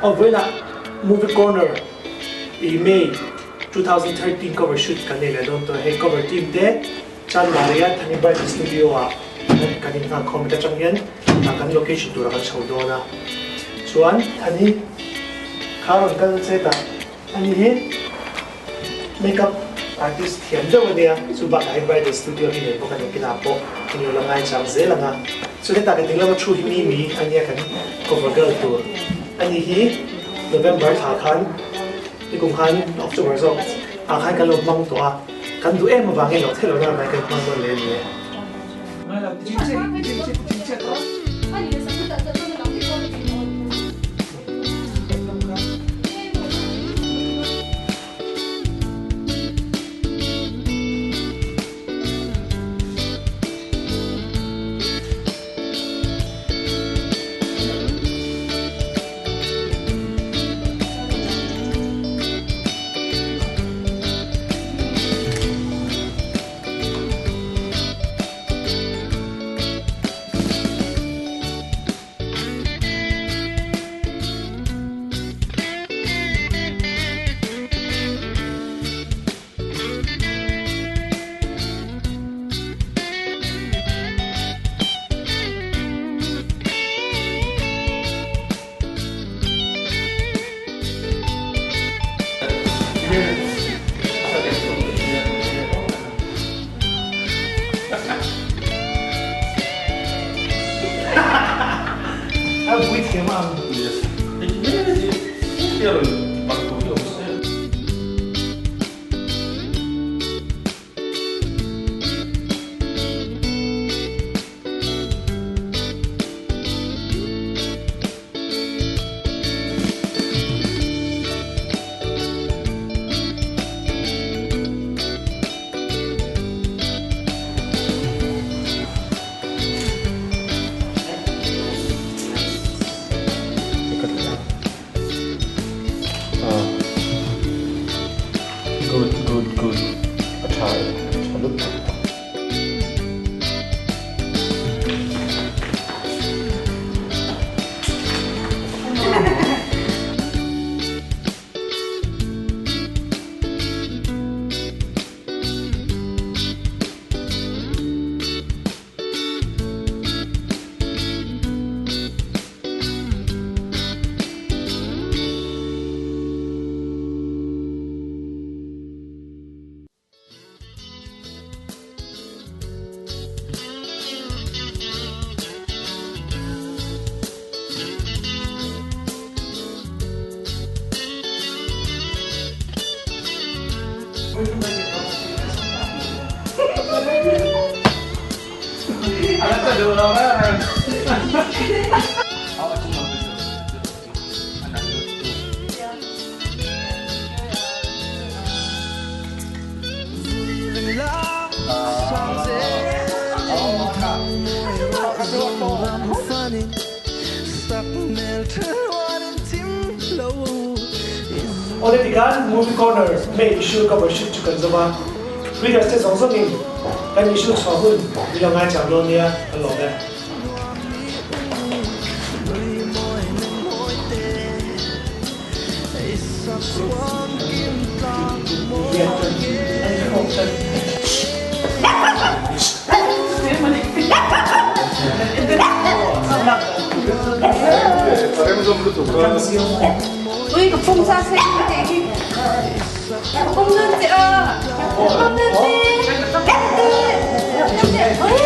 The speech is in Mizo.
Aw vawiinah Movie Corner i May 2013 cover shoot kan nei leh dawn tawh a, hei cover team te Chanmari-a Thani Bridal Studio ah kan innghak khawm heta tang hian kan location turah kan chho dawn a, chuan Thani kha rawn kal chet a, ani hi makeup artist thiam deuh a nia, chu bakah hian bridal studio hi nei bawk a ni, kinah pawh kan lo la ngaichang zel ang a, chu hetah kan ding lama thu hi Mimi a nia kan cover girl tur ani hi November thla khan nikum khan October zawk ah khan kan lo hmang tawh a. Kan duh em avangin lo theih lohna mai kan hmang nawn leh a ni e. A vui thiam ang. Good good good a tha e a tha lutuk. Awle tikhan Movie Corner May issue cover shoot chu kan zawm a, readers te zawng zawngin kan issue chhuah hun min lo ngaichang dawn nia kan lawm e. Ui ka pum sa se te hi pum nan te a pum nan te te te ui.